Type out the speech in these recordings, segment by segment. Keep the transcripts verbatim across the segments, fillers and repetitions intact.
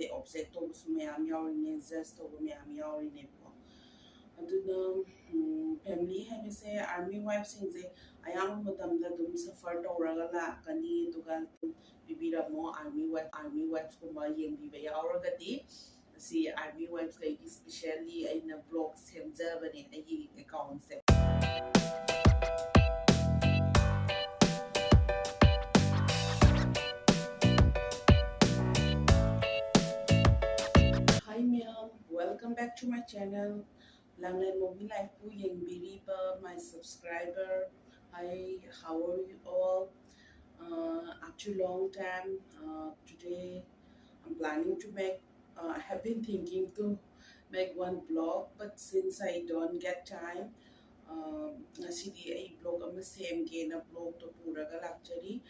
Object ꯇꯧꯕꯁꯨ ꯃꯌꯥꯝ ꯌꯥꯎꯔꯤꯅꯦ, just ꯇꯧꯕ ꯃꯌꯥꯝ ꯌꯥꯎꯔꯤꯅꯦꯕꯀꯣ꯫ ꯑꯗꯨꯅ ꯐꯦꯃꯤꯂꯤ ꯍꯥꯏꯕꯁꯦ ꯑꯥꯔꯃꯤ ꯋꯥꯏꯐꯁꯤꯡꯁꯦ ꯑꯌꯥꯝꯕ ꯃꯇꯝꯗ ꯑꯗꯨꯝ ꯁꯐꯔ ꯇꯧꯔꯒ ꯂꯥꯛꯀꯅꯤ꯫ ꯑꯗꯨꯒ ꯑꯗꯨꯝ ꯄꯤꯕꯤꯔꯝꯃꯣ ꯑꯥꯔꯃꯤ ꯋꯥꯏꯐ ꯑꯥꯔꯃꯤ ꯋꯥꯏꯐꯀꯨꯝꯕ ꯌꯦꯡꯕꯤꯕ ꯌꯥꯎꯔꯒꯗꯤ꯫ ꯑꯁꯤ ꯑꯥꯔꯃꯤ ꯋꯥꯏꯐꯈꯩꯒꯤ ꯁ꯭ꯄꯤꯁꯦꯜꯂꯤ ꯑꯩꯅ ꯕ꯭ꯂꯣꯒ ꯁꯦꯝꯖꯕꯅꯦ ꯑꯩꯒꯤ ꯑꯦꯀꯥꯎꯟꯁꯦ꯫ Hi ꯃꯌꯥꯝ, welcome back to my channel. ꯂꯥꯡꯂꯦꯟ ꯃꯣꯃꯤ ꯂꯥꯏꯐꯄꯨ ꯌꯦꯡꯕꯤꯔꯤꯕ my subscriber, hi, how are you all? Uh, after a long time, uh, today I'm planning to make, uh, I have been thinking to make one vlog, but since I don't get time, uh, ꯉꯁꯤꯗꯤ ꯑꯩ blog ꯑꯃ ꯁꯦꯝꯒꯦꯅ ꯕ꯭ꯂꯣꯒꯇꯣ ꯄꯨꯔꯒ ꯂꯥꯛꯆꯔꯤ꯫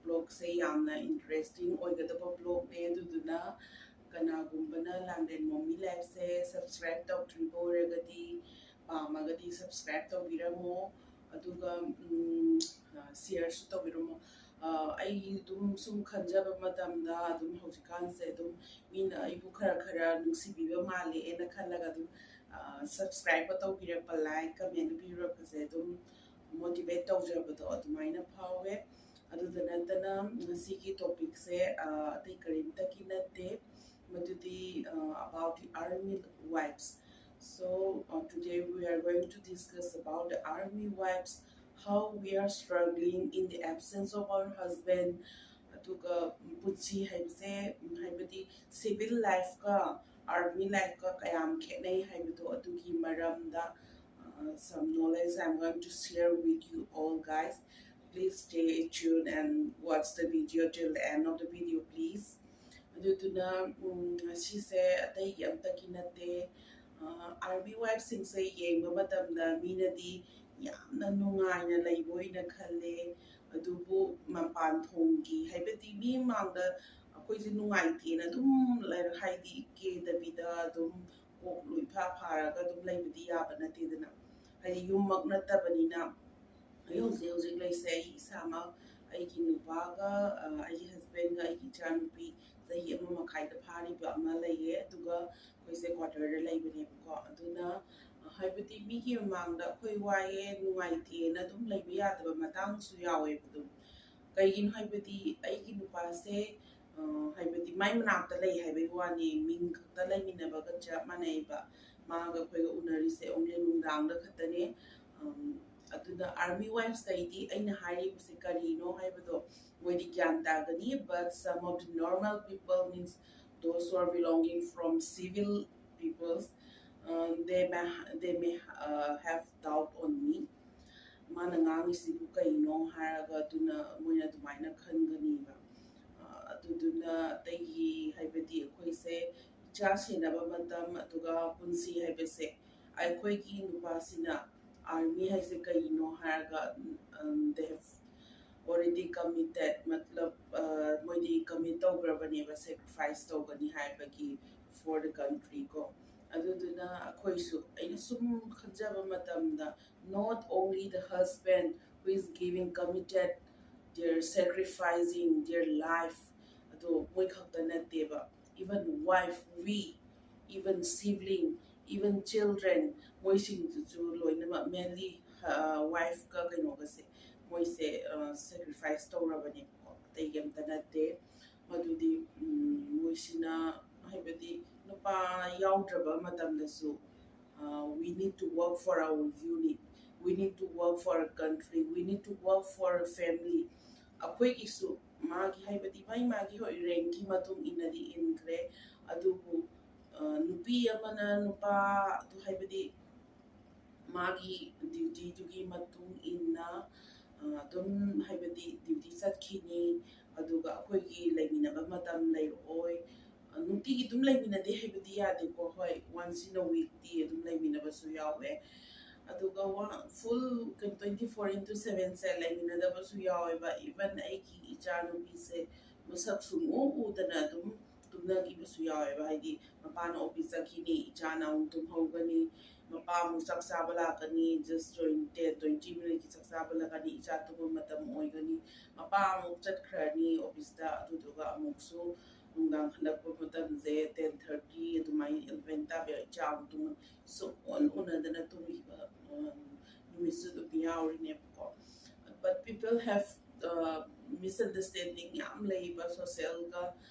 ꯕ꯭ꯂꯣꯒꯁꯦ ꯌꯥꯝꯅ interesting ꯑꯣꯏꯒꯗꯕ ꯕ꯭ꯂꯣꯒꯅꯦ, ꯑꯗꯨꯗꯨꯅ ꯀꯅꯥꯒꯨꯝꯕꯅ ꯂꯥꯡꯂꯦꯟ ꯃꯣꯃꯤ ꯂꯥꯏꯐꯁꯦ subscribe ꯇꯧꯗ꯭ꯔꯤꯕ ꯑꯣꯏꯔꯒꯗꯤ, ꯄꯥꯝꯃꯒꯗꯤ subscribe ꯇꯧꯕꯤꯔꯝꯃꯣ꯫ ꯑꯗꯨꯒ ꯁꯤꯌꯔꯁꯨ ꯇꯧꯕꯤꯔꯝꯃꯣ꯫ ꯑꯩ ꯑꯗꯨꯝ ꯁꯨꯝ ꯈꯟꯖꯕ ꯃꯇꯝꯗ ꯑꯗꯨꯝ ꯍꯧꯖꯤꯛꯀꯥꯟꯁꯦ ꯑꯗꯨꯝ ꯃꯤꯅ ꯑꯩꯕꯨ ꯈꯔ ꯈꯔ ꯅꯨꯡꯁꯤꯕꯤꯕ ꯃꯥꯜꯂꯦꯅ ꯈꯜꯂꯒ ꯑꯗꯨꯝ ꯁꯕꯁꯀ꯭ꯔꯥꯏꯕꯀ ꯇꯧꯕꯤꯔꯛꯄ, ꯂꯥꯏꯛ ꯀꯃꯦꯟ ꯄꯤꯕꯤꯔꯛꯄꯁꯦ ꯑꯗꯨꯝ ꯃꯣꯇꯤꯚꯦꯠ ꯇꯧꯖꯕꯗꯣ ꯑꯗꯨꯃꯥꯏꯅ ꯐꯥꯎꯋꯦ꯫ ꯑꯗꯨꯗ ꯅꯠꯇꯅ ꯉꯁꯤꯒꯤ ꯇꯣꯄꯤꯛꯁꯦ ꯑꯇꯩ ꯀꯔꯤꯝꯇꯒꯤ ꯅꯠꯇꯦ, ꯃꯗꯨꯗꯤ about the army wives. So uh, today we are going to discuss about the army wives, how we are struggling in the absence of our husband. ꯑꯗꯨꯒ ꯄꯨꯟꯁꯤ ꯍꯥꯏꯕꯁꯦ, ꯍꯥꯏꯕꯗꯤ ꯁꯤꯚꯤꯜ ꯂꯥꯏꯐꯀ ꯑꯥꯔꯃꯤ ꯂꯥꯏꯐꯀ ꯀꯌꯥꯝ ꯈꯦꯠꯅꯩ ꯍꯥꯏꯕꯗꯣ ꯑꯗꯨꯒꯤ ꯃꯔꯝꯗ uh, some knowledge I'm going to share with you all, guys. Please stay tuned and watch the video till the end of the video, please. ꯑꯗꯨꯗꯨꯅ ꯎꯝ, ꯉꯁꯤꯁꯦ ꯑꯇꯩꯒꯤ ꯑꯝꯇꯒꯤ ꯅꯠꯇꯦ꯫ ꯑꯥꯔꯃꯤ ꯋꯥꯏꯐꯁꯤꯡꯁꯦ ꯌꯦꯡꯕ ꯃꯇꯝꯗ ꯃꯤꯅꯗꯤ ꯌꯥꯝꯅ ꯅꯨꯡꯉꯥꯏꯅ ꯂꯩꯕ ꯑꯣꯏꯅ ꯈꯜꯂꯦ꯫ ꯑꯗꯨꯕꯨ ꯃꯄꯥꯟ ꯊꯣꯡꯒꯤ, ꯍꯥꯏꯕꯗꯤ ꯃꯤ ꯃꯥꯡꯗ ꯑꯩꯈꯣꯏꯁꯦ ꯅꯨꯡꯉꯥꯏꯇꯦꯅ ꯑꯗꯨꯝ ꯂꯩꯔ-, ꯍꯥꯏꯗꯤ ꯀꯦꯗꯕꯤꯗ ꯑꯗꯨꯝ ꯀꯣꯛ ꯂꯣꯏ ꯐꯥ ꯐꯥꯔꯒ ꯑꯗꯨꯝ ꯂꯩꯕꯗꯤ ꯌꯥꯕ ꯅꯠꯇꯦꯗꯅ꯫ ꯍꯥꯏꯗꯤ ꯌꯨꯝꯃꯛ ꯅꯠꯇꯕꯅꯤꯅ꯫ ꯑꯩ ꯍꯧꯖꯤꯛ ꯍꯧꯖꯤꯛ ꯂꯩꯁꯦ ꯑꯩ ꯏꯁꯥꯃꯛ, ꯑꯩꯒꯤ ꯅꯨꯄꯥꯒ, ꯑ, ꯑꯩꯒꯤ ꯍꯁꯕꯦꯟꯒ, ꯑꯩꯒꯤ ꯏꯆꯥꯅꯨꯄꯤ ꯆꯍꯤ ꯑꯃ ꯃꯈꯥꯏ ꯍꯥꯏꯗ ꯐꯥꯔꯤꯕ ꯑꯃ ꯂꯩꯌꯦ꯫ ꯑꯗꯨꯒ ꯑꯩꯈꯣꯏꯁꯦ ꯀ꯭ꯋꯥꯇꯔꯗ ꯂꯩꯕꯅꯦꯕꯀꯣ꯫ ꯑꯗꯨꯅ ꯍꯥꯏꯕꯗꯤ ꯃꯤꯒꯤ ꯃꯃꯥꯡꯗ ꯑꯩꯈꯣꯏ ꯋꯥꯏꯑꯦ, ꯅꯨꯡꯉꯥꯏꯇꯦꯅ ꯑꯗꯨꯝ ꯂꯩꯕ ꯌꯥꯗꯕ ꯃꯇꯥꯡꯁꯨ ꯌꯥꯎꯋꯦꯕ꯫ ꯑꯗꯨꯝ ꯀꯩꯒꯤꯅꯣ ꯍꯥꯏꯕꯗꯤ ꯑꯩꯒꯤ ꯅꯨꯄꯥꯁꯦ ꯍꯥꯏꯕꯗꯤ ꯃꯥꯏ ꯃꯅꯥꯛꯇ ꯂꯩ ꯍꯥꯏꯕꯒꯤ ꯋꯥꯅꯤ, ꯃꯤꯡ ꯈꯛꯇ ꯂꯩꯃꯤꯟꯅꯕꯒ ꯆꯞ ꯃꯥꯟꯅꯩꯕ꯫ ꯃꯥꯒ ꯑꯩꯈꯣꯏꯒ ꯎꯅꯔꯤꯁꯦ only ꯅꯨꯡꯗꯥꯡꯗ ꯈꯛꯇꯅꯦ꯫ ꯑꯗꯨꯅ army wives ꯀꯩꯗꯤ ꯑꯩꯅ ꯍꯥꯏꯔꯤꯕꯁꯦ ꯀꯔꯤꯅꯣ ꯍꯥꯏꯕꯗꯣ ꯃꯣꯏꯗꯤ ꯒ꯭ꯌꯥꯟ ꯇꯥꯒꯅꯤ, but some of the normal people, means those who are belonging from civil peoples, um, they may, they may uh, have doubt on me. ꯃꯥꯅ ꯉꯥꯡꯉꯤꯁꯤꯕꯨ ꯀꯩꯅꯣ ꯍꯥꯏꯔꯒ ꯑꯗꯨꯅ ꯃꯣꯏꯅ ꯑꯗꯨꯃꯥꯏꯅ ꯈꯟꯒꯅꯤꯕ꯫ ꯑꯗꯨꯗꯨꯅ ꯑꯇꯩꯒꯤ ꯍꯥꯏꯕꯗꯤ ꯑꯩꯈꯣꯏꯁꯦ ꯏꯆꯥ ꯁꯦꯟꯅꯕ ꯃꯇꯝ ꯑꯗꯨꯒ ꯄꯨꯟꯁꯤ ꯍꯥꯏꯕꯁꯦ ꯑꯩꯈꯣꯏꯒꯤ ꯅꯨꯄꯥꯁꯤꯅ army ꯍꯥꯏꯁꯦ ꯀꯩꯒꯤꯅꯣ ꯍꯥꯏꯔꯒ they have already committed, ꯃꯇꯂꯕ ꯃꯣꯏꯗꯤ commit ꯇꯧꯈ꯭ꯔꯕꯅꯦꯕ, sacrifice ꯇꯧꯒꯅꯤ ꯍꯥꯏꯕꯒꯤ for the country ꯀꯣ꯫ ꯑꯗꯨꯗꯨꯅ ꯑꯩꯈꯣꯏꯁꯨ ꯑꯩꯅ ꯁꯨꯝ ꯈꯟꯖꯕ ꯃꯇꯝꯗ not only the husband who is giving committed, they're sacrificing their life, ꯑꯗꯣ ꯃꯣꯏ ꯈꯛꯇ ꯅꯠꯇꯦꯕ, even wife, we, even sibling, even children, ꯃꯣꯏꯁꯤꯡꯗꯨꯁꯨ ꯂꯣꯏꯅꯃꯛ mainly wifeꯀ ꯀꯩꯅꯣꯒꯁꯦ ꯃꯣꯏꯁꯦ sacrifice ꯇꯧꯔꯕꯅꯦꯕꯀꯣ, ꯑꯇꯩꯒꯤ ꯑꯝꯇ ꯅꯠꯇꯦ꯫ ꯃꯗꯨꯗꯤ ꯃꯣꯏꯁꯤꯅ ꯍꯥꯏꯕꯗꯤ ꯅꯨꯄꯥ ꯌꯥꯎꯗ꯭ꯔꯕ ꯃꯇꯝꯗꯁꯨ we need to work for our unit, we need to work for a country, we need to work for a family꯫ ꯑꯩꯈꯣꯏꯒꯤꯁꯨ ꯃꯥꯒꯤ ꯍꯥꯏꯕꯗꯤ ꯃꯥꯒꯤ ꯃꯥꯒꯤ ꯍꯣꯏ ꯔꯦꯡꯀꯤ ꯃꯇꯨꯡ ꯏꯟꯅꯗꯤ ꯏꯟꯈ꯭ꯔꯦ, ꯑꯗꯨꯕꯨ ꯅꯨꯄꯤ ꯑꯃꯅ ꯅꯨꯄꯥ ꯑꯗꯨ ꯍꯥꯏꯕꯗꯤ ꯃꯥꯒꯤ dutyꯗꯨꯒꯤ ꯃꯇꯨꯡ ꯏꯟꯅ ꯑꯗꯨꯝ ꯍꯥꯏꯕꯗꯤ duty ꯆꯠꯈꯤꯅꯤ꯫ ꯑꯗꯨꯒ ꯑꯩꯈꯣꯏꯒꯤ ꯂꯩꯃꯤꯟꯅꯕ ꯃꯇꯝ ꯂꯩꯔꯛꯑꯣꯏ꯫ ꯅꯨꯡꯇꯤꯒꯤ ꯑꯗꯨꯝ ꯂꯩꯃꯤꯟꯅꯗꯦ ꯍꯥꯏꯕꯗꯤ ꯌꯥꯗꯦꯀꯣ, ꯍꯣꯏ, once in a weekꯇꯤ ꯑꯗꯨꯝ ꯂꯩꯃꯤꯟꯅꯕꯁꯨ ꯌꯥꯎꯋꯦ꯫ ꯑꯗꯨꯒ full twenty four into sevenꯁꯦ ꯂꯩꯃꯤꯟꯅꯗꯕꯁꯨ ꯌꯥꯎꯋꯦꯕ꯫ Even ꯑꯩꯒꯤ ꯏꯆꯥꯅꯨꯄꯤꯁꯦ ꯃꯁꯛ ꯁꯨꯡꯎ ꯎꯗꯅ ꯑꯗꯨꯝ ꯇꯨꯝꯅꯈꯤꯕꯁꯨ ꯌꯥꯎꯋꯦꯕ꯫ ꯍꯥꯏꯗꯤ ꯃꯄꯥꯅ office ꯆꯠꯈꯤꯅꯤ, ꯏꯆꯥꯅ ꯑꯃꯨꯛ ꯇꯨꯝꯍꯧꯒꯅꯤ, ꯃꯄꯥ ꯑꯃꯨꯛ ꯆꯥꯛ ꯆꯥꯕ ꯂꯥꯛꯀꯅꯤ, just twenty twenty minuteꯀꯤ ꯆꯥꯛ ꯆꯥꯕ ꯂꯥꯛꯀꯅꯤ, ꯏꯆꯥ ꯇꯨꯝꯕ ꯃꯇꯝ ꯑꯣꯏꯒꯅꯤ, ꯃꯄꯥ ꯑꯃꯨꯛ ꯆꯠꯈ꯭ꯔꯅꯤ officeꯇ, ꯑꯗꯨꯗꯨꯒ ꯑꯃꯨꯛꯁꯨ ꯅꯨꯡꯗꯥꯡ ꯍꯜꯂꯛꯄ ꯃꯇꯝꯁꯦ ten thirty ꯑꯗꯨꯃꯥꯏꯅ, eleven ꯇꯥꯕ ꯌꯥꯎꯏ꯫ ꯆꯥꯕ ꯇꯨꯝꯕ ꯁꯨꯛꯎꯟ ꯎꯅꯗꯅ ꯇꯨꯝꯈꯤꯕ, ꯎꯝ, ꯅꯨꯃꯤꯠꯁꯨ ꯑꯗꯨꯝ ꯌꯥꯎꯔꯤꯅꯦꯕꯀꯣ꯫ But people have, uh, misunderstanding ꯌꯥꯝ ꯂꯩꯕ, ꯁꯣꯁꯦꯜꯒ,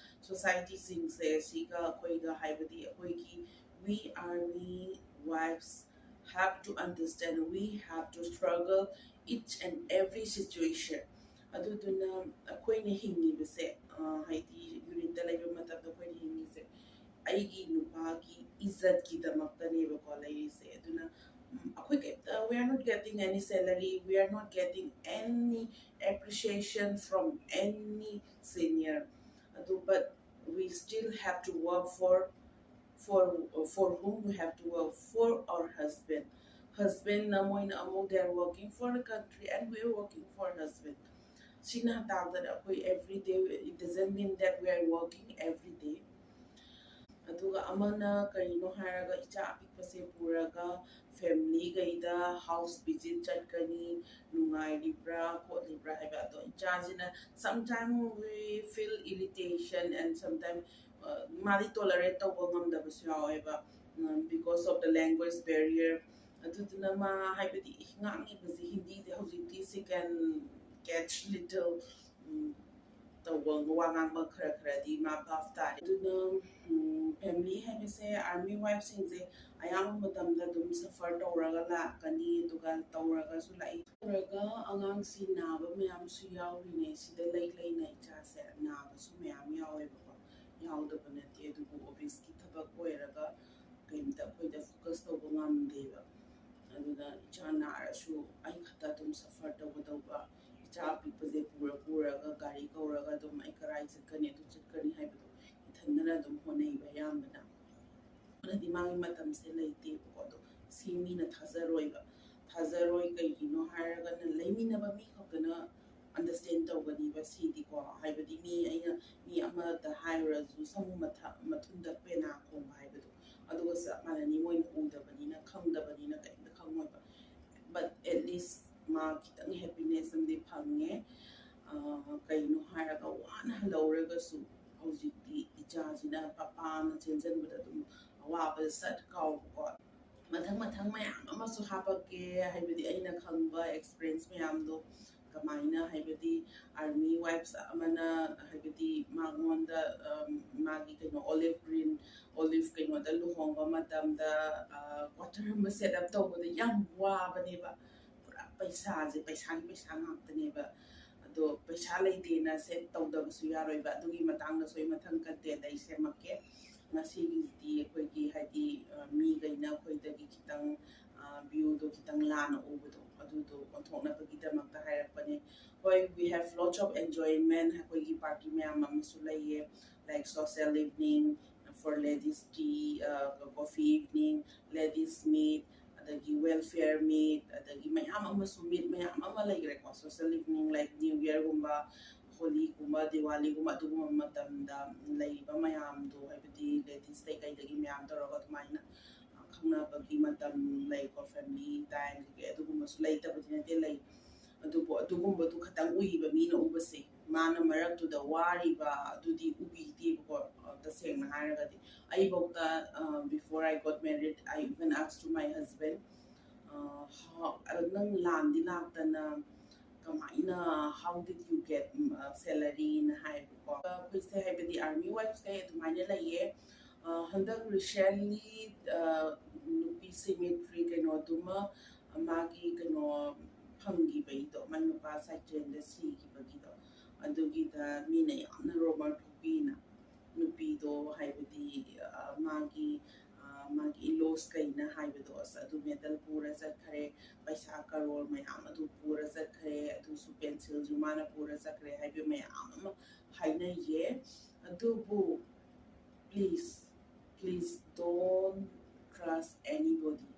ꯁꯣꯁꯥꯏꯇꯤꯁꯤꯡꯁꯦ ꯁꯤꯒ ꯑꯩꯈꯣꯏꯒ, ꯍꯥꯏꯕꯗꯤ ꯑꯩꯈꯣꯏꯒꯤ we army wives have to understand, we have to struggle each and every situation. ꯑꯗꯨꯗꯨꯅ ꯑꯩꯈꯣꯏꯅ ꯍꯤꯡꯉꯤꯕꯁꯦ, ꯑ, ꯍꯥꯏꯗꯤ ꯌꯨꯅꯤꯠꯇ ꯂꯩꯕ ꯃꯇꯝꯗ ꯑꯩꯈꯣꯏꯅ ꯍꯤꯡꯉꯤꯁꯦ ꯑꯩꯒꯤ ꯅꯨꯄꯥꯒꯤ ꯏꯖꯠꯀꯤꯗꯃꯛꯇꯅꯦꯕꯀꯣ ꯂꯩꯔꯤꯁꯦ꯫ ꯑꯗꯨꯅ, ꯎꯝ, ꯑꯩꯈꯣꯏ ꯀꯩꯝꯇ, we are not getting any salary, we are not getting any appreciation from any senior. ꯑꯗꯨ, but we still have to work for, for, for whom we have to work? For our husband. Husbandꯅ ꯃꯣꯏꯅ ꯑꯃꯨꯛ, they are working for the country and we are working for husband. ꯁꯤꯅ ꯇꯥꯛꯄꯗ ꯑꯩꯈꯣꯏ every day, it doesn't mean that we are working every day. ꯑꯗꯨꯒ ꯑꯃꯅ ꯀꯔꯤꯅꯣ ꯍꯥꯏꯔꯒ, ꯏꯆꯥ ꯑꯄꯤꯛꯄꯁꯦ ꯄꯨꯔꯒ ꯐꯦꯃꯤꯂꯤꯈꯩꯗ house visit ꯆꯠꯀꯅꯤ, ꯅꯨꯡꯉꯥꯏꯔꯤꯕ꯭ꯔꯥ ꯈꯣꯠꯂꯤꯕ꯭ꯔꯥ ꯍꯥꯏꯕ꯫ ꯑꯗꯣ ꯏꯆꯥꯁꯤꯅ sometimes we feel irritation and sometimes, uh, ꯃꯥꯗꯤ tolerate ꯇꯧꯕ ꯉꯝꯗꯕꯁꯨ ꯌꯥꯎꯋꯦꯕ, ꯎꯝ, because of the language barrier. ꯑꯗꯨꯗꯨꯅ ꯃꯥ, ꯍꯥꯏꯕꯗꯤ ꯉꯥꯡꯉꯤꯕꯁꯦ ꯍꯤꯟꯗꯤꯁꯦ ꯍꯧꯖꯤꯛꯇꯤ she can catch little, ꯎꯝ, ꯇꯧꯕ, ꯋꯥ ꯉꯥꯡꯕ ꯈꯔ ꯈꯔꯗꯤ ꯃꯥ ꯚꯥꯞ ꯇꯥꯔꯦ꯫ ꯑꯗꯨꯅ, ꯎꯝ, ꯐꯦꯃꯤꯂꯤ ꯍꯥꯏꯕꯁꯦ ꯑꯥꯔꯃꯤ ꯋꯥꯏꯐꯁꯤꯡꯁꯦ ꯑꯌꯥꯝꯕ ꯃꯇꯝꯗ ꯑꯗꯨꯝ ꯁꯐꯔ ꯇꯧꯔꯒ ꯂꯥꯛꯀꯅꯤ, ꯑꯗꯨꯒ ꯇꯧꯔꯒꯁꯨ ꯂꯥꯛꯏ꯫ ꯇꯧꯔꯒ ꯑꯉꯥꯡꯁꯤ ꯅꯥꯕ ꯃꯌꯥꯝꯁꯨ ꯌꯥꯎꯔꯤꯅꯦ꯫ ꯁꯤꯗ ꯂꯩ ꯂꯩꯅ ꯏꯆꯥꯁꯦ ꯅꯥꯕꯁꯨ ꯃꯌꯥꯝ ꯌꯥꯎꯋꯦꯕꯀꯣ, ꯌꯥꯎꯗꯕ ꯅꯠꯇꯦ꯫ ꯑꯗꯨꯕꯨ ꯑꯣꯐꯤꯁꯀꯤ ꯊꯕꯛ ꯑꯣꯏꯔꯒ ꯀꯩꯝꯇ ꯑꯩꯈꯣꯏꯗ ꯐꯣꯀꯁ ꯇꯧꯕ ꯉꯝꯗꯦꯕ꯫ ꯑꯗꯨꯅ ꯏꯆꯥ ꯅꯥꯔꯁꯨ ꯑꯩ ꯈꯛꯇ ꯑꯗꯨꯝ ꯁꯐꯔ ꯇꯧꯒꯗꯧꯕ, ꯏꯆꯥ ꯑꯄꯤꯛꯄꯁꯦ ꯄꯨꯔ ꯄꯨꯔꯒ ꯒꯥꯔꯤ ꯀꯧꯔꯒ ꯑꯗꯨꯝ ꯑꯩ ꯀꯔꯥꯏ ꯆꯠꯀꯅꯤ, ꯑꯗꯨ ꯆꯠꯀꯅꯤ ꯍꯥꯏꯕꯗꯣ ꯏꯊꯟꯗꯅ ꯑꯗꯨꯝ ꯍꯣꯠꯅꯩꯕ ꯑꯌꯥꯝꯕꯅ꯫ ꯑꯗꯨꯅꯗꯤ ꯃꯥꯒꯤ ꯃꯇꯝꯁꯦ ꯂꯩꯇꯦꯕꯀꯣ꯫ ꯑꯗꯣ ꯁꯤ ꯃꯤꯅ ꯊꯥꯖꯔꯣꯏꯕ꯫ ꯊꯥꯖꯔꯣꯏ, ꯀꯩꯒꯤꯅꯣ ꯍꯥꯏꯔꯒꯅ ꯂꯩꯃꯤꯟꯅꯕ ꯃꯤ ꯈꯛꯇꯅ ꯑꯟꯗꯔꯁꯇꯦꯟ ꯇꯧꯒꯅꯤꯕ ꯁꯤꯗꯤꯀꯣ꯫ ꯍꯥꯏꯕꯗꯤ ꯃꯤ, ꯑꯩꯅ ꯃꯤ ꯑꯃꯗ ꯍꯥꯏꯔꯨꯔꯁꯨ ꯁꯃꯨ ꯃꯊ-, ꯃꯊꯨꯟꯗ ꯄꯦꯅꯥ ꯈꯣꯡꯕ ꯍꯥꯏꯕꯗꯣ, ꯑꯗꯨꯒ ꯆꯞ ꯃꯥꯟꯅꯅꯤ꯫ ꯃꯣꯏꯅ ꯎꯗꯕꯅꯤꯅ, ꯈꯪꯗꯕꯅꯤꯅ ꯀꯔꯤꯝꯇ ꯈꯪꯉꯣꯏꯕ꯫ But at least ꯃꯥ ꯈꯤꯇꯪ ꯍꯦꯄꯤꯅꯦꯁ ꯑꯃꯗꯤ ꯐꯪꯉꯦ꯫ ꯑ, ꯀꯩꯅꯣ ꯍꯥꯏꯔꯒ ꯋꯥꯅ ꯍꯜꯂꯛꯎꯔꯒꯁꯨ ꯍꯧꯖꯤꯛꯇꯤ ꯏꯆꯥꯁꯤꯅ ꯄꯄꯥꯅ ꯆꯦꯟꯁꯤꯟꯕꯗ ꯑꯗꯨꯝ ꯑꯋꯥꯕꯗ ꯁꯠ ꯀꯥꯎꯕꯀꯣ꯫ ꯃꯊꯪ ꯃꯊꯪ ꯃꯌꯥꯝ ꯑꯃꯁꯨ ꯍꯥꯄꯛꯀꯦ, ꯍꯥꯏꯕꯗꯤ ꯑꯩꯅ ꯈꯪꯕ experience ꯃꯌꯥꯝꯗꯣ, ꯀꯃꯥꯏꯅ, ꯍꯥꯏꯕꯗꯤ army wives ꯑꯃꯅ, ꯍꯥꯏꯕꯗꯤ ꯃꯉꯣꯟꯗ, ꯎꯝ, ꯃꯥꯒꯤ ꯀꯩꯅꯣ olive green, olive ꯀꯩꯅꯣꯗ ꯂꯨꯍꯣꯡꯕ ꯃꯇꯝꯗ quarter ꯑꯃ set up ꯇꯧꯕꯗ ꯌꯥꯝ ꯋꯥꯕꯅꯦꯕ꯫ ꯄꯨꯔꯥ ꯄꯩꯁꯥꯁꯦ, ꯄꯩꯁꯥꯒꯤ ꯄꯩꯁꯥ ꯉꯥꯛꯇꯅꯦꯕ꯫ ꯑꯗꯣ ꯄꯩꯁꯥ ꯂꯩꯇꯦꯅ set ꯇꯧꯗꯕꯁꯨ ꯌꯥꯔꯣꯏꯕ꯫ ꯑꯗꯨꯒꯤ ꯃꯇꯥꯡꯗꯁꯨ ꯑꯩ ꯃꯊꯪ content ꯑꯩ ꯁꯦꯝꯃꯛꯀꯦ꯫ ꯉꯁꯤꯒꯤꯗꯤ ꯑꯩꯈꯣꯏꯒꯤ, ꯍꯥꯏꯗꯤ, ꯃꯤꯈꯩꯅ ꯑꯩꯈꯣꯏꯗꯒꯤ ꯈꯤꯇꯪ viewꯗꯣ ꯈꯤꯇꯪ ꯂꯥꯟꯅ ꯎꯕꯗꯣ, ꯑꯗꯨꯗꯣ ꯑꯣꯟꯊꯣꯛꯅꯕꯒꯤꯗꯃꯛꯇ ꯍꯥꯏꯔꯛꯄꯅꯦ꯫ ꯍꯣꯏ, we have lots of enjoyment, ꯑꯩꯈꯣꯏꯒꯤ party ꯃꯌꯥꯝ ꯑꯃꯁꯨ ꯂꯩꯌꯦ, like social evening, for ladies tea, coffee evening, ladies meet, ꯑꯗꯒꯤ welfare meet, ꯑꯗꯒꯤ ꯃꯌꯥꯝ ꯑꯃꯁꯨ meet ꯃꯌꯥꯝ ꯑꯃ ꯂꯩꯈ꯭ꯔꯦꯀꯣ꯫ Social evening like New Yearꯒꯨꯝꯕ, ꯍꯣꯂꯤꯒꯨꯝꯕ, ꯗꯤꯋꯥꯂꯤꯒꯨꯝꯕ, ꯑꯗꯨꯒꯨꯝꯕ ꯃꯇꯝꯗ ꯂꯩꯔꯤꯕ ꯃꯌꯥꯝꯗꯣ, ꯍꯥꯏꯕꯗꯤ ladies ꯀꯩꯀꯩꯗꯒꯤ ꯃꯌꯥꯝ ꯇꯧꯔꯒ ꯑꯗꯨꯃꯥꯏꯅ ꯈꯪꯅꯕꯒꯤ ꯃꯇꯝ ꯂꯩꯀꯣ, family time ꯀꯩꯀꯩ ꯑꯗꯨꯒꯨꯝꯕꯁꯨ ꯂꯩꯇꯕꯗꯤ ꯅꯠꯇꯦ, ꯂꯩ꯫ ꯑꯗꯨꯕꯨ ꯑꯗꯨꯒꯨꯝꯕꯗꯨ ꯈꯇꯪ ꯎꯏꯕ, ꯃꯤꯅ ꯎꯕꯁꯦ꯫ ꯃꯥꯅ ꯃꯔꯛꯇꯨꯗ ꯋꯥꯔꯤꯕ ꯑꯗꯨꯗꯤ ꯎꯕꯤꯗꯦꯕꯀꯣ꯫ ꯇꯁꯦꯡꯅ ꯍꯥꯏꯔꯒꯗꯤ ꯑꯩꯐꯧꯗ, before I got married, I even asked to my husband, "ꯅꯪ ꯂꯥꯟꯗꯤ ꯂꯥꯛꯇꯅ ꯀꯃꯥꯏꯅ, how did you get salary?" ꯅ ꯍꯥꯏꯕꯀꯣ꯫ ꯑꯩꯈꯣꯏꯁꯦ, ꯍꯥꯏꯕꯗꯤ army wifesꯈꯩ ꯑꯗꯨꯃꯥꯏꯅ ꯂꯩꯌꯦ꯫ ꯍꯟꯗꯛ recently ꯅꯨꯄꯤ cemetery ꯀꯩꯅꯣꯗꯨꯃ, ꯃꯥꯒꯤ ꯀꯩꯅꯣ ꯐꯪꯈꯤꯕꯩꯗꯣ, ꯃꯥꯏ ꯅꯨꯄꯥ ꯁꯥꯏꯀꯦꯟꯗ ꯁꯤꯈꯤꯕꯒꯤꯗꯣ, ꯑꯗꯨꯒꯤꯗ ꯃꯤꯅ ꯌꯥꯝꯅ ꯔꯣꯃꯔ ꯊꯣꯛꯄꯤꯅ ꯅꯨꯄꯤꯗꯣ, ꯍꯥꯏꯕꯗꯤ ꯃꯥꯒꯤ ꯃꯥꯒꯤ in-laws ꯀꯩꯅ ꯍꯥꯏꯕꯗꯣ, ꯑꯁ, ꯑꯗꯨ medal ꯄꯨꯔ ꯆꯠꯈ꯭ꯔꯦ, ꯄꯩꯁꯥ ꯀꯔꯣꯔ ꯃꯌꯥꯝ ꯑꯗꯨ ꯄꯨꯔ ꯆꯠꯈ꯭ꯔꯦ, ꯑꯗꯨꯁꯨ pencilꯁꯨ ꯃꯥꯅ ꯄꯨꯔ ꯆꯠꯈ꯭ꯔꯦ ꯍꯥꯏꯕ ꯃꯌꯥꯝ ꯑꯃ ꯍꯥꯏꯅꯩꯌꯦ꯫ ꯑꯗꯨꯕꯨ please, please don't trust anybody.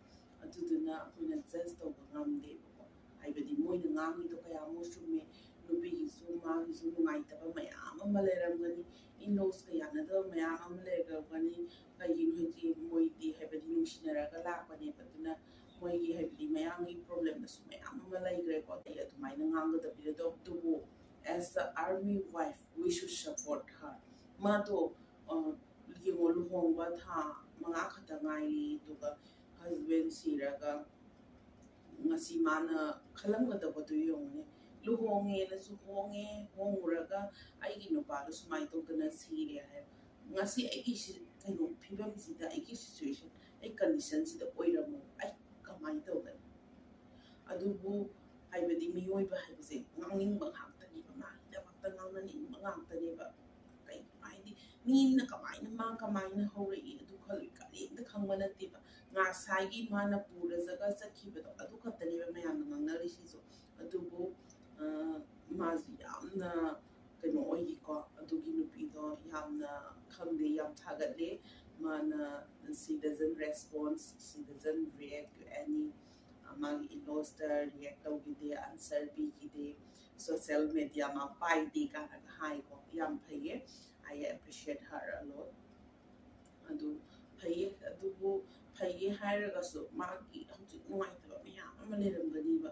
ꯑꯗꯨꯗꯨꯅ ꯑꯩꯈꯣꯏꯅ judge ꯇꯧꯕ ꯉꯝꯗꯦꯕꯀꯣ꯫ ꯍꯥꯏꯕꯗꯤ ꯃꯣꯏꯅ ꯉꯥꯡꯉꯤꯗꯣ ꯀꯌꯥꯃꯨꯛ ꯆꯨꯝꯃꯦ, ꯅꯨꯄꯤꯒꯤꯁꯨ ꯃꯥꯒꯤꯁꯨ ꯅꯨꯡꯉꯥꯏꯇꯕ ꯃꯌꯥꯝ ꯑꯃ ꯂꯩꯔꯝꯒꯅꯤ, in-lawsꯀ ꯌꯥꯅꯗꯕ ꯃꯌꯥꯝ ꯑꯃ ꯂꯩꯔꯝꯒꯅꯤ꯫ ꯀꯩꯒꯤꯅꯣ ꯍꯥꯏꯗꯤ ꯃꯣꯏꯗꯤ, ꯍꯥꯏꯕꯗꯤ ꯅꯨꯡꯁꯤꯅꯔꯒ ꯂꯥꯛꯄꯅꯦꯕ꯫ ꯑꯗꯨꯅ ꯃꯣꯏꯒꯤ, ꯍꯥꯏꯕꯗꯤ ꯃꯌꯥꯝꯒꯤ problemꯗꯁꯨ ꯃꯌꯥꯝ ꯑꯃ ꯂꯩꯈ꯭ꯔꯦꯀꯣ꯫ ꯑꯩ ꯑꯗꯨꯃꯥꯏꯅ ꯉꯥꯡꯒꯗꯕꯤꯔꯗꯣ, ꯑꯗꯨꯕꯨ as a army wife, we should support her. ꯃꯥꯗꯣ ꯌꯦꯡꯉꯣ, ꯂꯨꯍꯣꯡꯕ ꯊꯥ ꯃꯉꯥ ꯈꯛꯇ ꯉꯥꯏꯔꯤ, ꯑꯗꯨꯒ ꯍꯁꯕꯦꯟ ꯁꯤꯔꯒ ꯉꯁꯤ ꯃꯥꯅ ꯈꯜꯂꯝꯒꯗꯕꯗꯨ ꯌꯦꯡꯉꯨꯅꯦ꯫ ꯂꯨꯍꯣꯡꯉꯦꯅꯁꯨ ꯍꯣꯡꯉꯦ, ꯍꯣꯡꯉꯨꯔꯒ ꯑꯩꯒꯤ ꯅꯨꯄꯥꯗꯣ ꯁꯨꯃꯥꯏꯅ ꯇꯧꯗꯅ ꯁꯤꯔꯦ ꯍꯥꯏ꯫ ꯉꯁꯤ ꯑꯩꯒꯤ ꯀꯩꯅꯣ ꯐꯤꯕꯝꯁꯤꯗ, ꯑꯩꯒꯤ ꯁꯤꯆꯨꯋꯦꯁꯟ, ꯑꯩ ꯀꯟꯗꯤꯁꯟꯁꯤꯗ ꯑꯣꯏꯔꯝꯃꯣ, ꯑꯩ ꯀꯃꯥꯏꯅ ꯇꯧꯒꯅꯤ? ꯑꯗꯨꯕꯨ ꯍꯥꯏꯕꯗꯤ ꯃꯤꯑꯣꯏꯕ ꯍꯥꯏꯕꯁꯦ ꯉꯥꯡꯅꯤꯡꯕ ꯉꯥꯛꯇꯅꯦꯕ, ꯃꯥꯒꯤꯗꯃꯛꯇ ꯉꯥꯡꯅꯅꯤꯡꯕ ꯉꯥꯛꯇꯅꯦꯕ꯫ ꯀꯩ ꯍꯥꯏꯗꯤ ꯃꯤꯅ ꯀꯃꯥꯏꯅ, ꯃꯥ ꯀꯃꯥꯏꯅ ꯍꯧꯔꯛꯏ ꯑꯗꯨ ꯈꯜꯂꯤ, ꯀꯔꯤꯝꯇ ꯈꯪꯕ ꯅꯠꯇꯦꯕ꯫ ꯉꯁꯥꯏꯒꯤ ꯃꯥꯅ ꯄꯨꯔꯖꯒ ꯆꯠꯈꯤꯕꯗꯣ ꯑꯗꯨ ꯈꯛꯇꯅꯦꯕ ꯃꯌꯥꯝꯅ ꯉꯥꯡꯅꯔꯤꯁꯤꯁꯨ꯫ ꯑꯗꯨꯕꯨ ꯃꯥꯁꯨ ꯌꯥꯝꯅ ꯀꯩꯅꯣ ꯑꯣꯏꯈꯤꯀꯣ꯫ ꯑꯗꯨꯒꯤ ꯅꯨꯄꯤꯗꯣ ꯌꯥꯝꯅ, ꯈꯪꯗꯦ, ꯌꯥꯝ ꯊꯥꯒꯠꯂꯦ꯫ ꯃꯥꯅ, she doesn't response, she doesn't react to any, ꯃꯥꯒꯤ in-lawsꯇ react ꯇꯧꯈꯤꯗꯦ, answer ꯄꯤꯈꯤꯗꯦ, social media ꯃꯥ ꯄꯥꯏꯗꯦ ꯀꯥꯏꯅꯒ ꯍꯥꯏꯀꯣ꯫ ꯌꯥꯝ ꯐꯩꯌꯦ꯫ I appreciate her a lot꯫ ꯑꯗꯨ ꯐꯩꯌꯦ꯫ ꯑꯗꯨꯕꯨ ꯐꯩꯌꯦ ꯍꯥꯏꯔꯒꯁꯨ ꯃꯥꯒꯤ ꯍꯧꯖꯤꯛ ꯅꯨꯡꯉꯥꯏꯇꯕ ꯃꯌꯥꯝ ꯑꯃ ꯂꯩꯔꯝꯒꯅꯤꯕ꯫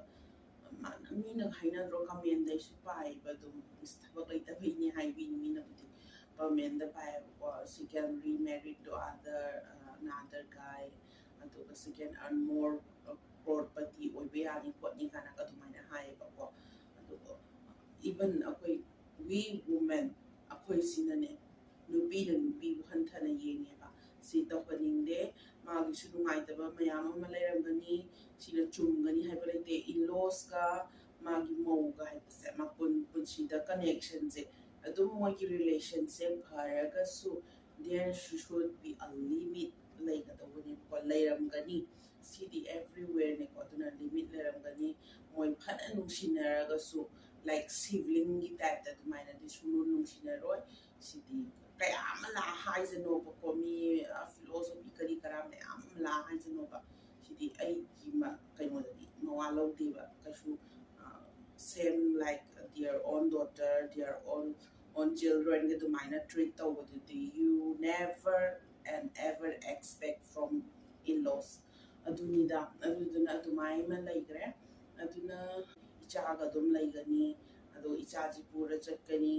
ꯃꯥꯅ, ꯃꯤꯅ ꯍꯥꯏꯅꯗ꯭ꯔꯣ, commentꯗ ꯑꯩꯁꯨ ꯄꯥꯏꯌꯦꯕ ꯑꯗꯨꯝ, "ꯊꯕꯛ ꯂꯩꯇꯕꯩꯅꯦ" ꯍꯥꯏꯕꯤꯅꯤ ꯃꯤꯅꯕꯨꯗꯤ꯫ Commentꯗ ꯄꯥꯏꯌꯦꯕꯀꯣ, "She can remarried to other, another guy", ꯑꯗꯨꯒ "She can earn more, crorepati ꯑꯣꯏꯕ ꯌꯥꯅꯤ ꯈꯣꯠꯅꯤ" ꯀꯥꯏꯅꯒ ꯑꯗꯨꯃꯥꯏꯅ ꯍꯥꯏꯌꯦꯕꯀꯣ꯫ ꯑꯗꯨꯒ even ꯑꯩꯈꯣꯏ, we women, ꯑꯩꯈꯣꯏꯁꯤꯅꯅꯦ, ꯅꯨꯄꯤꯅ ꯅꯨꯄꯤꯕꯨ ꯍꯟꯊꯅ ꯌꯦꯡꯉꯦꯕ꯫ ꯁꯤ ꯇꯧꯍꯟꯅꯤꯡꯗꯦ꯫ ꯃꯥꯒꯤꯁꯨ ꯅꯨꯡꯉꯥꯏꯇꯕ ꯃꯌꯥꯝ ꯑꯃ ꯂꯩꯔꯝꯒꯅꯤ꯫ ꯁꯤꯅ ꯆꯨꯝꯒꯅꯤ ꯍꯥꯏꯕ ꯂꯩꯇꯦ꯫ In-lawsꯀ ꯃꯥꯒꯤ ꯃꯧꯒ ꯍꯥꯏꯕꯁꯦ, ꯃꯄꯨꯟ ꯄꯨꯟꯁꯤꯗ connectionꯁꯦ, ꯑꯗꯨꯝ ꯃꯣꯏꯒꯤ relationꯁꯦ ꯐꯔꯒꯁꯨ, there should be a limit ꯂꯩꯒꯗꯧꯕꯅꯦꯕꯀꯣ, ꯂꯩꯔꯝꯒꯅꯤ꯫ ꯁꯤꯗꯤ everywhereꯅꯦꯀꯣ, ꯑꯗꯨꯅ limit ꯂꯩꯔꯝꯒꯅꯤ꯫ ꯃꯣꯏ ꯐꯅ ꯅꯨꯡꯁꯤꯅꯔꯒꯁꯨ, like siblingꯒꯤ typeꯇ ꯑꯗꯨꯃꯥꯏꯅꯗꯤ ꯁꯨꯡꯅꯨꯡ ꯅꯨꯡꯁꯤꯅꯔꯣꯏ꯫ ꯁꯤꯗꯤ ꯀꯌꯥ ꯑꯃ ꯂꯥꯛꯑ ꯍꯥꯏꯖꯅꯣꯕꯀꯣ, ꯃꯤ philosophy ꯀꯔꯤ ꯀꯔꯥ ꯃꯌꯥꯝ ꯑꯃ ꯂꯥꯛꯑ ꯍꯥꯏꯖꯅꯣꯕ꯫ ꯁꯤꯗꯤ ꯑꯩꯒꯤ ꯀꯩꯅꯣꯗꯗꯤ ꯃꯋꯥ ꯂꯧꯗꯦꯕ ꯀꯩꯁꯨ꯫ Same like their own daughter, their own, own childrenꯒ ꯑꯗꯨꯃꯥꯏꯅ treat ꯇꯧꯕꯗꯨꯗꯤ you never and ever expect from in-laws꯫ ꯑꯗꯨꯅꯤꯗ꯫ ꯑꯗꯨꯗꯨꯅ ꯑꯗꯨꯃꯥꯏꯅ ꯂꯩꯈ꯭ꯔꯦ꯫ ꯑꯗꯨꯅ ꯏꯆꯥꯒ ꯑꯗꯨꯝ ꯂꯩꯒꯅꯤ, ꯑꯗꯣ ꯏꯆꯥꯁꯤ ꯄꯨꯔ ꯆꯠꯀꯅꯤ꯫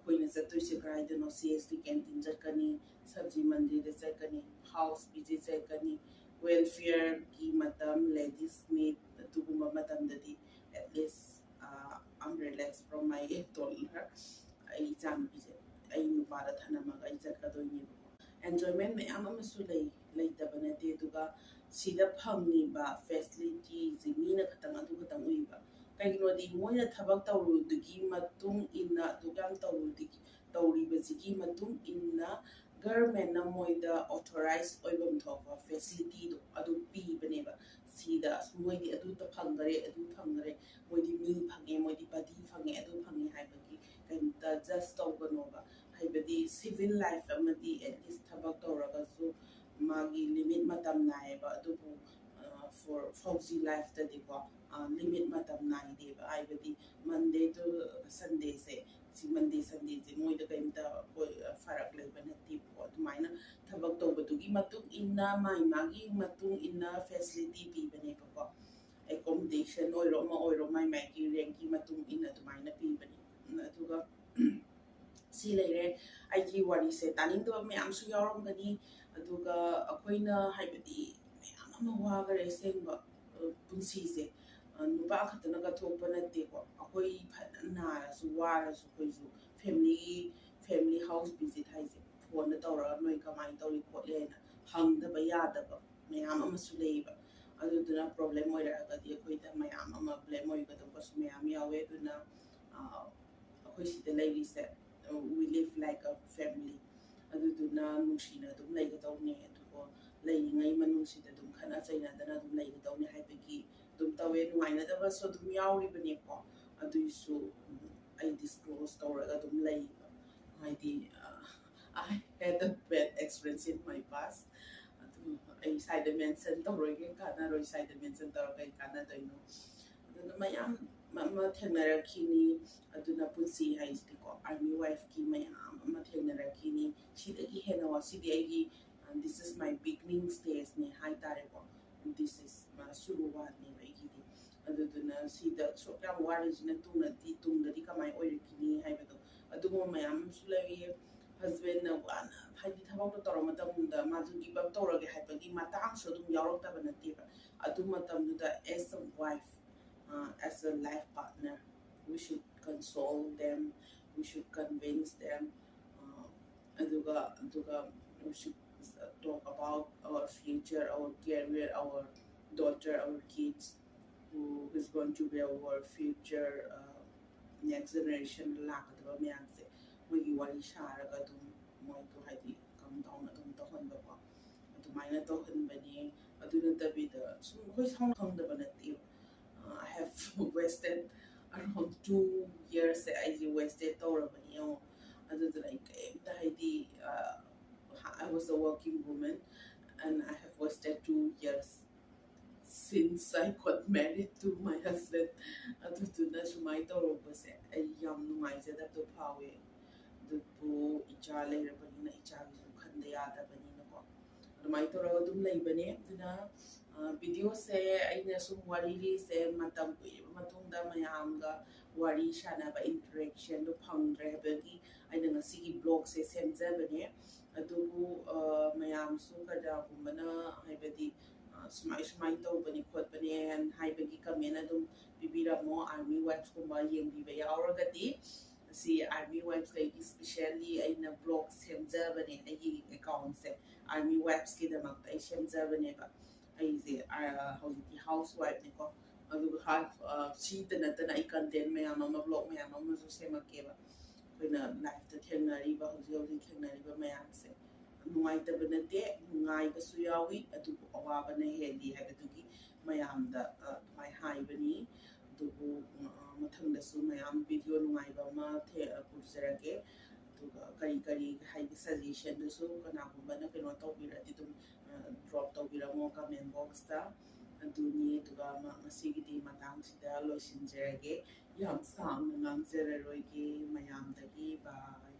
ꯑꯩꯈꯣꯏꯅ ꯆꯠꯇꯣꯏꯁꯦ ꯀꯗꯥꯏꯗꯅꯣ? ꯁꯤ ꯑꯦꯁ ꯇꯤ ꯀꯦꯟꯇꯤꯟ ꯆꯠꯀꯅꯤ, ꯁꯕꯖꯤ ꯃꯟꯗꯤꯔꯗ ꯆꯠꯀꯅꯤ, ꯍꯥꯎꯁ ꯚꯤꯖꯤꯠ ꯆꯠꯀꯅꯤ, ꯋꯦꯜꯐꯤꯌꯔꯒꯤ ꯃꯇꯝ, ꯂꯦꯗꯤꯁ ꯃꯤꯠ, ꯑꯗꯨꯒꯨꯝꯕ ꯃꯇꯝꯗꯗꯤ at least I'm relaxed from my toddler. ꯑꯩ ꯏꯆꯥꯅꯨꯄꯤꯁꯦ ꯑꯩ ꯅꯨꯄꯥꯗ ꯊꯅꯝꯃꯒ ꯑꯩ ꯆꯠꯀꯗꯣꯏꯅꯦꯕꯀꯣ꯫ ꯑꯦꯟꯖꯣꯏꯃꯦꯟ ꯃꯌꯥꯝ ꯑꯃꯁꯨ ꯂꯩ, ꯂꯩꯇꯕ ꯅꯠꯇꯦ꯫ ꯑꯗꯨꯒ ꯁꯤꯗ ꯐꯪꯉꯤꯕ ꯐꯦꯁꯤꯂꯤꯇꯤꯁꯦ ꯃꯤꯅ ꯈꯇꯪ ꯑꯗꯨ ꯈꯇꯪ ꯎꯏꯕ꯫ ꯀꯩꯒꯤꯅꯣꯗꯤ ꯃꯣꯏꯅ ꯊꯕꯛ ꯇꯧꯔꯨꯗꯨꯒꯤ ꯃꯇꯨꯡ ꯏꯟꯅ, ꯑꯗꯨꯛ ꯌꯥꯝ ꯇꯧꯔꯨꯗꯨꯒꯤ, ꯇꯧꯔꯤꯕꯁꯤꯒꯤ ꯃꯇꯨꯡ ꯏꯟꯅ ꯒꯔꯃꯦꯟꯅ ꯃꯣꯏꯗ ꯑꯣꯊꯣꯔꯥꯏꯁ ꯑꯣꯏꯐꯝ ꯊꯣꯛꯄ ꯐꯦꯁꯤꯂꯤꯇꯤꯗꯣ ꯑꯗꯨ ꯄꯤꯕꯅꯦꯕ꯫ ꯁꯤꯗ ꯑꯁ ꯃꯣꯏꯗꯤ ꯑꯗꯨꯇ ꯐꯪꯈꯔꯦ, ꯑꯗꯨ ꯐꯪꯈꯔꯦ, ꯃꯣꯏꯗꯤ ꯃꯤ ꯐꯪꯉꯦ, ꯃꯣꯏꯗꯤ ꯕꯗꯤ ꯐꯪꯉꯦ, ꯑꯗꯨ ꯐꯪꯉꯦ ꯍꯥꯏꯕꯒꯤ ꯀꯩꯝꯇ ꯖꯁ ꯇꯧꯒꯅꯣꯕ꯫ ꯍꯥꯏꯕꯗꯤ ꯁꯤꯚꯤꯜ ꯂꯥꯏꯐ ꯑꯃꯗꯤ at least ꯊꯕꯛ ꯇꯧꯔꯒꯁꯨ ꯃꯥꯒꯤ ꯂꯤꯃꯤꯠ ꯃꯇꯝ ꯅꯥꯏꯌꯦꯕ꯫ ꯑꯗꯨꯕꯨ ꯐꯣꯔ ꯐꯧꯖꯤ ꯂꯥꯏꯐꯇꯗꯤꯀꯣ ꯂꯤꯃꯤꯠ ꯃꯇꯝ ꯅꯥꯏꯗꯦꯕ꯫ ꯍꯥꯏꯕꯗꯤ ꯃꯟꯗꯦ ꯇꯨ ꯁꯟꯗꯦꯁꯦ, ꯁꯤ ꯃꯟꯗꯦ ꯁꯟꯗꯦꯁꯦ ꯃꯣꯏꯗ ꯀꯩꯝꯇ ꯐꯔꯛ ꯂꯩꯕ ꯅꯠꯇꯦꯕꯀꯣ꯫ ꯑꯗꯨꯃꯥꯏꯅ ꯊꯕꯛ ꯇꯧꯕꯗꯨꯒꯤ ꯃꯇꯨꯡ ꯏꯟꯅ, ꯃꯥꯏ ꯃꯥꯒꯤ ꯃꯇꯨꯡ ꯏꯟꯅ ꯐꯦꯁꯤꯂꯤꯇꯤ ꯄꯤꯕꯅꯦꯕꯀꯣ꯫ ꯑꯦꯀꯣꯃꯣꯗꯦꯁꯟ ꯑꯣꯏꯔꯣ, ꯑꯃ ꯑꯣꯏꯔꯣ, ꯃꯥꯏ ꯃꯥꯏꯒꯤ ꯔꯦꯡꯀꯤ ꯃꯇꯨꯡ ꯏꯟꯅ ꯑꯗꯨꯃꯥꯏꯅ ꯄꯤꯕꯅꯦ꯫ ꯑꯗꯨꯒ ꯁꯤ ꯂꯩꯔꯦ꯫ ꯑꯩꯒꯤ ꯋꯥꯔꯤꯁꯦ ꯇꯥꯅꯤꯡꯗꯕ ꯃꯌꯥꯝꯁꯨ ꯌꯥꯎꯔꯝꯒꯅꯤ꯫ ꯑꯗꯨꯒ ꯑꯩꯈꯣꯏꯅ, ꯍꯥꯏꯕꯗꯤ, ꯃꯌꯥꯝ ꯑꯃ ꯋꯥꯈꯔꯦ ꯑꯁꯦꯡꯕ꯫ ꯑ, ꯄꯨꯟꯁꯤꯁꯦ, ꯑ, ꯅꯨꯄꯥ ꯈꯛꯇꯅ ꯀꯠꯊꯣꯛꯄ ꯅꯠꯇꯦꯀꯣ꯫ ꯑꯩꯈꯣꯏ ꯐꯅ ꯅꯥꯔꯁꯨ ꯋꯥꯔꯁꯨ ꯑꯩꯈꯣꯏꯁꯨ ꯐꯦꯃꯤꯂꯤ, ꯐꯦꯃꯤꯂꯤ ꯍꯥꯎꯁ ꯚꯤꯖꯤꯠ ꯍꯥꯏꯁꯦ ꯐꯣꯟꯗ ꯇꯧꯔꯒ ꯅꯣꯏ ꯀꯃꯥꯏꯅ ꯇꯧꯔꯤ ꯈꯣꯠꯂꯤ ꯍꯥꯏꯅ ꯍꯪꯗꯕ ꯌꯥꯗꯕ ꯃꯌꯥꯝ ꯑꯃꯁꯨ ꯂꯩꯌꯦꯕ꯫ ꯑꯗꯨꯗꯨꯅ ꯄ꯭ꯔꯣꯕ꯭ꯂꯦꯝ ꯑꯣꯏꯔꯛꯑꯒꯗꯤ ꯑꯩꯈꯣꯏꯗ ꯃꯌꯥꯝ ꯑꯃ ꯕ꯭ꯂꯦꯝ ꯑꯣꯏꯒꯗꯧꯕꯁꯨ ꯃꯌꯥꯝ ꯌꯥꯎꯋꯦ꯫ ꯑꯗꯨꯅ, ꯑ, ꯑꯩꯈꯣꯏ ꯁꯤꯗ ꯂꯩꯔꯤꯁꯦ, we live like a family꯫ ꯑꯗꯨꯗꯨꯅ ꯅꯨꯡꯁꯤꯅ ꯑꯗꯨꯝ ꯂꯩꯒꯗꯧꯅꯦ꯫ ꯑꯗꯨꯒ ꯂꯩꯔꯤꯉꯩ ꯃꯅꯨꯡꯁꯤꯗ ꯑꯗꯨꯝ ꯈꯠꯅ ꯆꯩꯅꯗꯅ ꯑꯗꯨꯝ ꯂꯩꯒꯗꯧꯅꯦ ꯍꯥꯏꯕꯒꯤ ꯑꯗꯨꯝ ꯇꯧꯋꯦ꯫ ꯅꯨꯡꯉꯥꯏꯅꯗꯕꯁꯨ ꯑꯗꯨꯝ ꯌꯥꯎꯔꯤꯕꯅꯦꯀꯣ꯫ ꯑꯗꯨꯏꯁꯨ, ꯎꯝ, ꯑꯩ ꯗꯤꯁꯀ꯭ꯂꯣꯁ ꯇꯧꯔꯒ ꯑꯗꯨꯝ ꯂꯩꯌꯦꯕ꯫ ꯍꯥꯏꯗꯤ, ꯑ, I had a bad experience in my past꯫ ꯑꯗꯨ ꯑꯩ ꯁ꯭ꯋꯥꯏꯗ ꯃꯦꯟꯁꯟ ꯇꯧꯔꯣꯏꯒꯦ, ꯀꯥꯟꯅꯔꯣꯏ ꯁ꯭ꯋꯥꯏꯗ ꯃꯦꯟꯁꯟ ꯇꯧꯔꯒ ꯀꯩ ꯀꯥꯟꯅꯗꯣꯏꯅꯣ꯫ ꯑꯗꯨꯅ ꯃꯌꯥꯝ ꯑꯃ ꯊꯦꯡꯅꯔꯛꯈꯤꯅꯤ꯫ ꯑꯗꯨꯅ ꯄꯨꯟꯁꯤ ꯍꯥꯏꯁꯤꯗꯤꯀꯣ, ꯑꯥꯔꯃꯤ ꯋꯥꯏꯐꯀꯤ ꯃꯌꯥꯝ ꯑꯃ ꯊꯦꯡꯅꯔꯛꯈꯤꯅꯤ꯫ ꯁꯤꯗꯒꯤ ꯍꯦꯟꯅ ꯋꯥ-, ꯁꯤꯗꯤ ꯑꯩꯒꯤ, uh, this is my beginning stageꯅꯦ ꯍꯥꯏꯇꯥꯔꯦꯀꯣ꯫ This is, uh, ꯁꯨꯔꯨꯋꯥꯠꯅꯦꯕ ꯑꯩꯒꯤꯗꯤ꯫ ꯑꯗꯨꯗꯨꯅ ꯁꯤꯗ ꯁꯨꯛ ꯌꯥꯝ ꯋꯥꯔꯤꯁꯤꯅ ꯇꯨꯡꯗꯗꯤ, ꯇꯨꯡꯗꯗꯤ ꯀꯃꯥꯏꯅ ꯑꯣꯏꯔꯛꯈꯤꯅꯤ ꯍꯥꯏꯕꯗꯣ ꯑꯗꯨꯒꯨꯝꯕ ꯃꯌꯥꯝ ꯑꯃꯁꯨ ꯂꯩꯔꯤ꯫ Husbandꯅ ꯋꯥꯅ ꯍꯥꯏꯗꯤ ꯊꯕꯛꯇꯣ ꯇꯧꯔ ꯃꯇꯝꯗ ꯃꯥꯁꯨ give up ꯇꯧꯔꯒꯦ ꯍꯥꯏꯕꯒꯤ ꯃꯇꯥꯡꯁꯨ ꯑꯗꯨꯝ ꯌꯥꯎꯔꯛꯇꯕ ꯅꯠꯇꯦꯕ꯫ ꯑꯗꯨ ꯃꯇꯝꯗꯨꯗ as a wife, uh, as a life partner, we should console them, we should convince them, uh, ꯑꯗꯨꯒ ꯑꯗꯨꯒ we should talk about our future, our career, our daughter, our kids, who is going to be our future, uh, next generation, ꯂꯥꯛꯀꯗꯕ ꯃꯌꯥꯝꯁꯦ꯫ ꯃꯣꯏꯒꯤ ꯋꯥꯔꯤ ꯁꯥꯔꯒ ꯑꯗꯨꯝ ꯃꯣꯏꯗꯣ ꯍꯥꯏꯗꯤ calm down ꯑꯗꯨꯝ ꯇꯧꯍꯟꯕꯀꯣ, ꯑꯗꯨꯃꯥꯏꯅ ꯇꯧꯍꯟꯕꯅꯦ꯫ ꯑꯗꯨ ꯅꯠꯇꯕꯤꯗ ꯁꯨꯝ ꯑꯩꯈꯣꯏ ꯁꯥꯎꯅ ꯈꯪꯗꯕ ꯅꯠꯇꯦꯕ꯫ Uh, I have wasted around two years ꯑꯩꯁꯦ wasted ꯇꯧꯔꯕꯅꯤ ꯌꯦꯡꯉꯣ꯫ ꯑꯗꯨꯗꯨꯅ ꯑꯩ ꯀꯩꯝꯇ ꯍꯥꯏꯗꯤ, uh, I was a working woman and I have wasted two years since I got married to my husband. ꯑꯗꯨꯗꯨꯅ ꯁꯨꯃꯥꯏꯅ ꯇꯧꯔꯛꯄꯁꯦ ꯑꯩ ꯌꯥꯝ ꯅꯨꯡꯉꯥꯏꯖꯗꯕꯗꯣ ꯐꯥꯎꯋꯦ꯫ ꯑꯗꯨꯕꯨ ꯏꯆꯥ ꯂꯩꯔꯕꯅꯤꯅ ꯏꯆꯥꯒꯤꯁꯨ ꯈꯟꯗ ꯌꯥꯗꯕꯅꯤꯅꯀꯣ, ꯑꯗꯨꯃꯥꯏꯅ ꯇꯧꯔꯒ ꯑꯗꯨꯝ ꯂꯩꯕꯅꯦ꯫ ꯑꯗꯨꯅ, ꯑ, videoꯁꯦ ꯑꯩꯅ ꯁꯨꯝ ꯋꯥꯔꯤ ꯂꯤꯁꯦ ꯃꯇꯝ ꯀꯨꯏꯔꯕ ꯃꯇꯨꯡꯗ ꯃꯌꯥꯝꯒ ꯋꯥꯔꯤ ꯁꯥꯟꯅꯕ interactionꯗꯣ ꯐꯪꯗ꯭ꯔꯦ ꯍꯥꯏꯕꯒꯤ ꯑꯩꯅ ꯉꯁꯤꯒꯤ vlogꯁꯦ ꯁꯦꯝꯖꯕꯅꯦ꯫ ꯑꯗꯨꯕꯨ, ꯑ, ꯃꯌꯥꯝꯁꯨ ꯀꯅꯥꯒꯨꯝꯕꯅ ꯍꯥꯏꯕꯗꯤ, ꯑ, ꯁꯨꯃꯥꯏ ꯁꯨꯃꯥꯏꯅ ꯇꯧꯕꯅꯤ ꯈꯣꯠꯄꯅꯤ ꯍꯥꯏꯅ ꯍꯥꯏꯕꯒꯤ comment ꯑꯗꯨꯝ ꯄꯤꯕꯤꯔꯝꯃꯣ꯫ Army wifesꯀꯨꯝꯕ ꯌꯦꯡꯕꯤꯕ ꯌꯥꯎꯔꯒꯗꯤ, ꯑꯁꯤ Army wifesꯀꯩꯒꯤ specially ꯑꯩꯅ vlog ꯁꯦꯝꯖꯕꯅꯦ꯫ ꯑꯩꯒꯤ accountꯁꯦ Army wifesꯀꯤꯗꯃꯛꯇ ꯑꯩ ꯁꯦꯝꯖꯕꯅꯦꯕ꯫ ꯑꯩꯁꯦ, ꯑ, ꯍꯧꯖꯤꯛꯇꯤ housewifeꯅꯤꯀꯣ꯫ ꯑꯗꯨꯒ ꯍꯥ-, ꯑ, ꯁꯤꯇ ꯅꯠꯇꯅ ꯑꯩ content ꯃꯌꯥꯝ ꯑꯃ, vlog ꯃꯌꯥꯝ ꯑꯃꯁꯨ ꯁꯦꯝꯃꯛꯀꯦꯕ꯫ ꯑꯩꯈꯣꯏꯅ lifeꯇ ꯊꯦꯡꯅꯔꯤꯕ, ꯍꯧꯖꯤꯛ ꯍꯧꯖꯤꯛ ꯊꯦꯡꯅꯔꯤꯕ ꯃꯌꯥꯝꯁꯦ ꯅꯨꯡꯉꯥꯏꯇꯕ ꯅꯠꯇꯦ, ꯅꯨꯡꯉꯥꯏꯕꯁꯨ ꯌꯥꯎꯏ, ꯑꯗꯨꯕꯨ ꯑꯋꯥꯕꯅ ꯍꯦꯜꯂꯤ ꯍꯥꯏꯕꯗꯨꯒꯤ ꯃꯌꯥꯝꯗ, ꯑ, ꯑꯗꯨꯃꯥꯏꯅ ꯍꯥꯏꯕꯅꯤ꯫ ꯑꯗꯨꯕꯨ, ꯑ, ꯃꯊꯪꯗꯁꯨ ꯃꯌꯥꯝ video ꯅꯨꯡꯉꯥꯏꯕ ꯑꯃ ꯊꯦ-, ꯑ, ꯄꯨꯖꯔꯛꯀꯦ꯫ ꯑꯗꯨꯒ ꯀꯔꯤ ꯀꯔꯤ ꯍꯥꯏꯗꯤ suggestionꯗꯨꯁꯨ ꯀꯅꯥꯒꯨꯝꯕꯅ ꯀꯩꯅꯣ ꯇꯧꯕꯤꯔꯗꯤ ꯑꯗꯨꯝ, ꯑ, drop ꯇꯧꯕꯤꯔꯝꯃꯣ comment boxꯇ꯫ ꯑꯗꯨꯅꯤ꯫ ꯑꯗꯨꯒ ꯃ-, ꯉꯁꯤꯒꯤꯗꯤ ꯃꯇꯥꯡꯁꯤꯗ ꯂꯣꯏꯁꯤꯟꯖꯔꯒꯦ꯫ ꯌꯥꯝ ꯁꯥꯡꯅ ꯉꯥꯡꯖꯔꯔꯣꯏꯒꯦ ꯃꯌꯥꯝꯗꯒꯤ꯫ Bye꯫